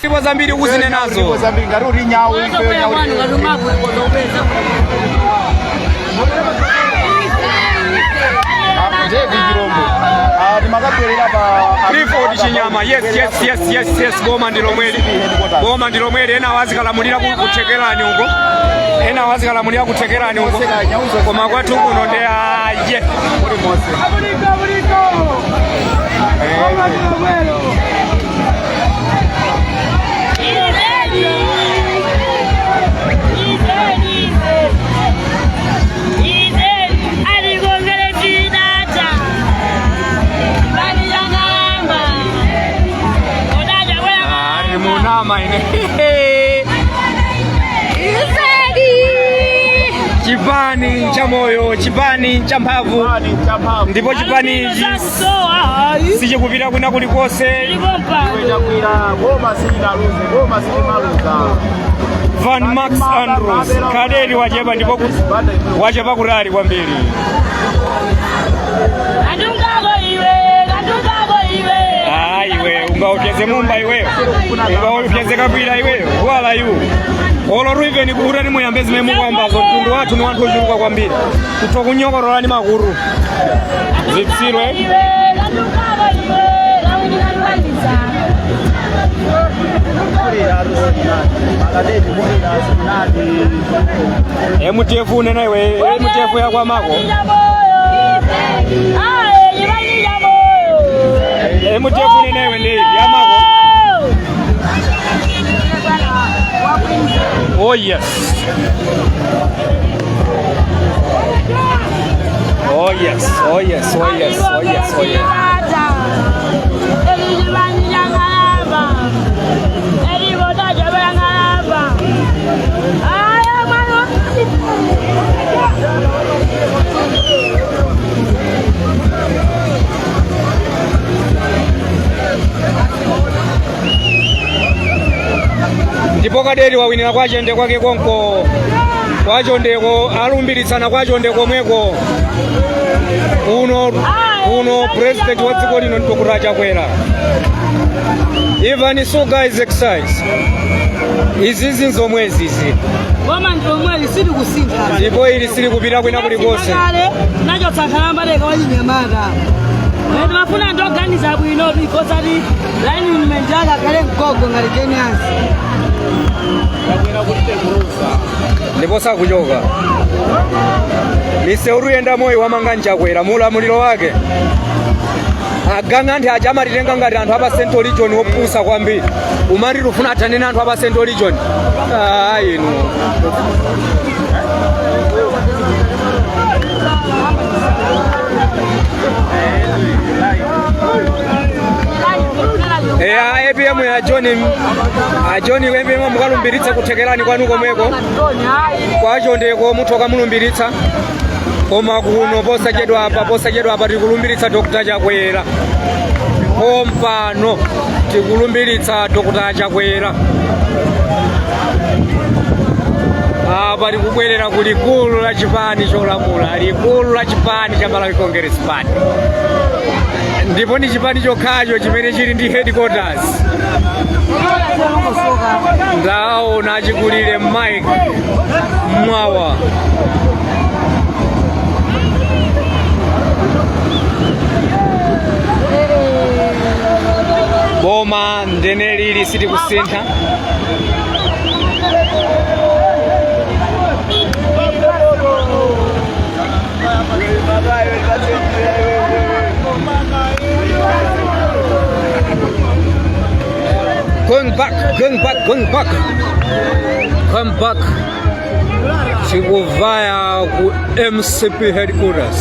Ndipo zambiri ukuzinenazo. Ndipo zambiri ngati uli nyawu ife nyawu. David Chirombo. Ah, timakabwerera pa Clifford Chinyama, yes, boma ndi lomweli, boma ndi lomweli. Ena wazikalamulira kuthekerani uko, ena wazikalamulira kuthekerani uko, koma kwathu kuno ndi aye. Mulimonse. Ah, ndi munama ine. Chipani cha moyo, chipani cha mphamvu, ndipo chipani ichi sichikupita kwina kulikonse. Chakwera, boma silinaluze, boma silimaluza. Van Max Andrews kadeti wachepa ndipo wachepa kutali kwambiri. Ah, iwe ungaupyeze mumba iweyo, ungaupyeze Kabwira iweyo, who are you? Olo even utani muyambe zimene mukuyambazo, mtundu wathu ni wanthu ochuluka kwambiri, kutha kunyokorolani makuru zitsirwe. MTF unena iwe, MTF yakwamako, MTF unena iwe ndi yamako. Oh yes. Oh yes, oh yes, oh yes, oh yes, oh yes. Ndipo kadeti wawinira kwachende kwake konko kwachondeko, alumbiritsana kwachonde komweko. Kuno kuno president wa dziko lino ndi Dr. Chakwera. Even sugar is excise. Izizi nzomwezi izi. Boma ndilomweli, sili kusintha. Ndipo ili sili kupita kwina kulikonse. Kale nachotsa nkhalamba leka wachinyamata. Timafuna ndoganiza bwino tikosati running mate yake akhale mgogo ngati Jane Ansah. Ndipo sakuchoka. Misewu yenda moyo wamanga nchakwera muulamuliro wake. Agang'anthe aja amatitenga ngati anthu apa Central Region opusa kwambiri. Umati tufuna athanene anthu apa Central Region. Ah, inu. Eya, APM ya John, a John APM mukalumbiritsa kuthekerani kwanu komweko kwachondeko, muthu akamulumbiritsa, koma kuno posachedwa apa, posachedwa apa tikulumbiritsa Dr. Chakwera. Pompano tikulumbiritsa Dr. Chakwera. Apa tikubwerera ku likulu la chipani cholamula, likulu la chipani cha Malawi Congress Party, ndipo ndi chipani chokhacho chimene chili ndi headquarters. Ndaona achikulire Mike Mwawa. Boma ndene lili, sitikusintha. Going back, going back, going back, come back. Tikuvaya ku MCP headquarters,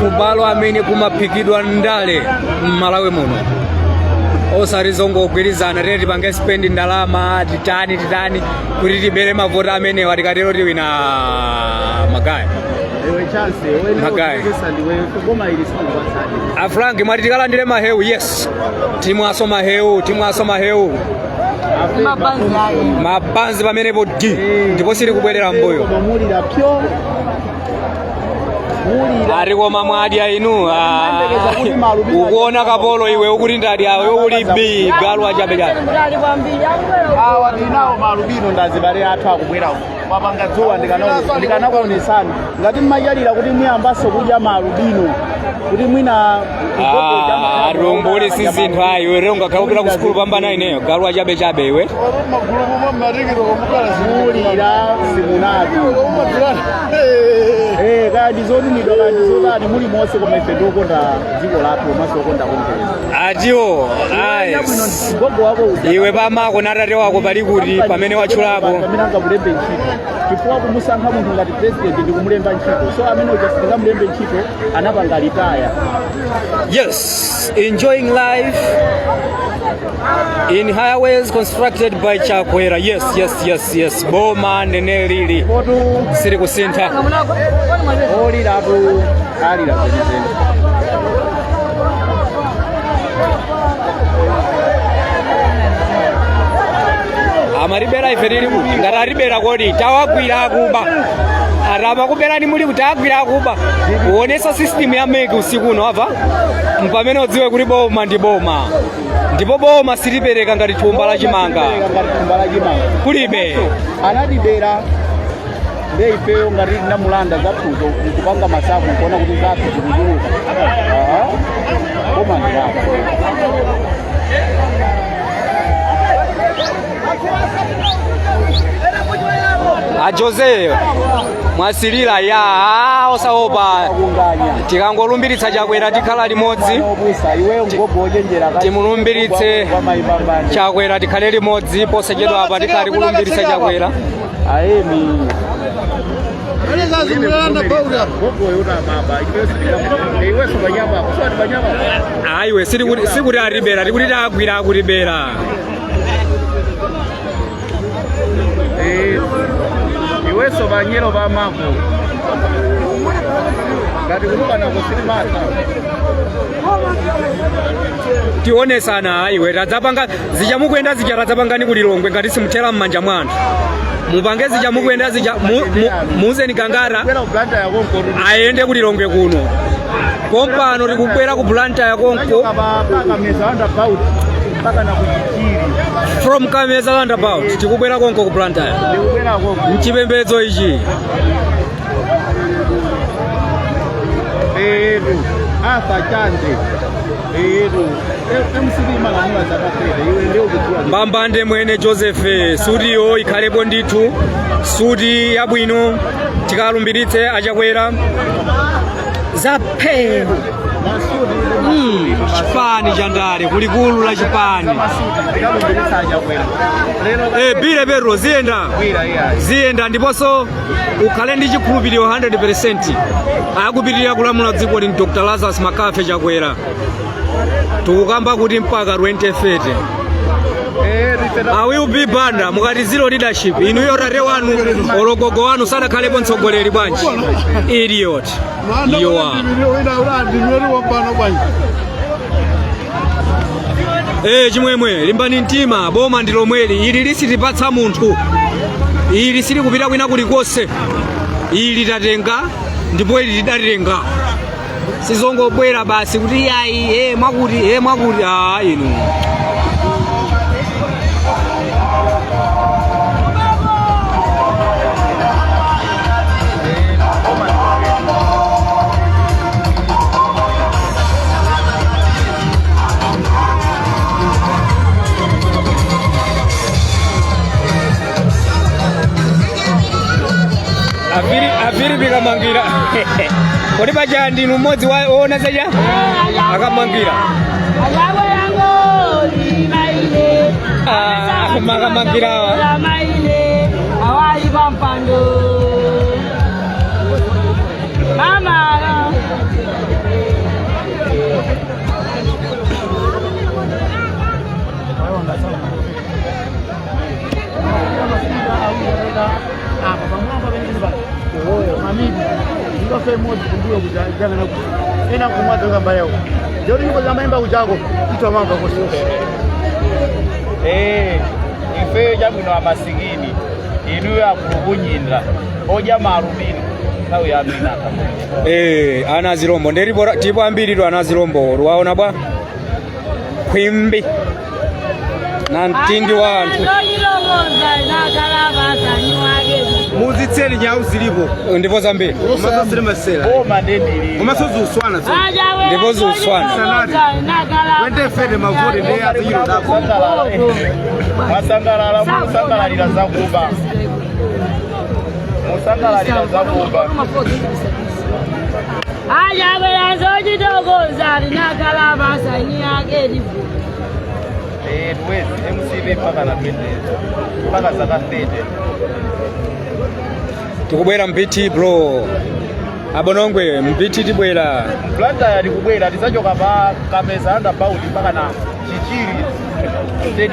kubalo amene kumaphikidwa ndale m'Malawi muno, osati zongogwirizana tene tipange spend ndalama, titani titani kuti tibere mavoti amenewa, tikatero tiwina. Magaya. Iwe chance wewe. Magaya. Ndiwe boma ili sikupatsani. Afranki mwati tikalandire mahewu. Yes, timwaso mahewu, timwaso mahewu. ; mabanzi pamenepo d, ndipo sili kubwerera mbuyo. Mulira pyo. Mulira. Ari koma mwadya inu. Mayembekeza kuti malubino Ukuona kapolo iwe ukuti ndadya iwe uli bi galu achabechabe. Mutali kwambiri akubwera. Awa tinawo malubino, ndazibale athu akubwera mapanga dzuwa. Ndikanakuonesani ngati mmayalira kuti muyambaso kudya malubino kuti mwina. Arumbuli si zinthu ayi iwe lero ungakhala kupita ku sukulu pambana ineyo galu achabechabe iwe. Mulira simunati. Eh, kaya ndizotumidwa, kaya ndizotani, muli monse, koma ife ndiokonda dziko lathu komanso okonda Kongereza. Atiwo ayi. Gogo wako uja. Iwe pamako na tate wako pali kuti pamene watchulapo? Pamene angamulembe ntchito, chifukwa kumusankha munthu ngati president ndi kumulemba ntchito, so amene uja sitingamulembe ntchito, anapanga retire. Yes, enjoying life in highways constructed by Chakwera. Yes. Boma nene lili Potu siri kusintha. Oliratu alira zenizeni. Amaribera ife tili kuti ngati aribera kodi tawagwira akuba arama kuberani muli kuti agwira akuba kuonesa system ya MEC usiku uno apa mpamene udziwe kuti boma ndi boma ndipo boma silipereka ngati thumba la chimanga. Ngati thumba la chimanga. Kulibe. Anatibera, nde ifeyo ngati tinamulanda zathuzo nkupanga masamu nkuona kuti zathu zikuchuluka. Aha. Boma ndi lako. A Jose mwasilira ya osaopa. Kunganya. Tikangolumbiritsa Chakwera tikhala limodzi. Obusa iweyo mgogo ochenjera. Timulumbiritse kwamayipambane. Chakwera tikhale limodzi posachedwa apa tikhali kulumbiritsa Chakwera. Aemi gogoyo utamaba iweso panyapako soti panyapako. Ayiwe sikuti aribera, tikuti tagwira akulibera. Iweso panyero pamako ngati kulukanako silimata. Tionesana ayiwe tadzapanga zichamukuyenda zija tadzapangani kulilongwe ngati simuthera m'manja mwanthu mupange zichamukuyenda zija muuzeni Gangara. Kwera kuBlantyre yakonko. Ayende kulilongwe kuno pompano tikubwera ku Blantyre konko. Paka Meza roundabout mpaka na kuchichiri. From Kameza roundabout tikubwera konko ku Blantyre. Ndikubwera konko. Mchipembedzo ichi. Etu afa chanje etu MCP malamula zakafeta iwe ndio ukudziwa. Mbambande mwene Joseph, sutiyo ikhalepo ndithu suti yabwino tikalumbiritse achakwera zaphe. Masuti. Chipani cha ndale kulikulu la chipani. Masuti tikalumbiritsa achakwera lero. Bile Pedro ziyenda. Bwira iya. Ziyenda ndiponso ukhale ndi chikhulupiriro 100% akupitirira kulamula dziko lino Dr Lazarus Makafe Chakwera tikukamba kuti mpaka 2030. I will be Banda mukati zero leadership inuyo tate wanu ologogo wanu sadakhalepo mtsogoleri bwanji? Idiot you are. Chimwemwe limbani mtima, boma ndi lomweli ili lisitipatsa munthu ili silikupita kwina kulikonse ili tatenga ndipo ili tidatenga sizongobwera basi kuti yayi mwakuti mwakuti inu. Aviri aviri bikamangira kodi paja ndinu mmodzi wa woona zaja akamangira. Ah, makamangira awa. Maile awali pampando mama. Apa pamwamba pamene pali mamidi ndikafe imodzi kumbuyo kujangana kuti ena kumwadza kamba yawo joti nyimbo zamayimba kuchako itwamamba kososa. Ifeyo chabwino amasikini inuyo akulukunyinda odya maalubino. Nthawi yanu inatha. Eh, ana azilombo ndelipo tipo ambiri tu ana azilombo luwaona bwa khwimbi na mtindi wa anthu. Muzitseni nyau zilipo. Ndipo zambiri. Komanso zili masela. Boma ndendili. Komanso ziuswana zo. Ndipo ziuswana. Wendefede mavoti ndi azichiro zako. Mwasangalala, musangalalira zakuba, musangalalira zakuba. Achakwera zochitokoza linakhala masaini ake lipo. Eh, tuwezi MCP mpaka na 20, mpaka zaka 30. Tikubwera mpiti bro, abonongwe mpiti tibwera. Blantyre tikubwera, tizachoka pa Kameza roundabout mpaka na Chichiri.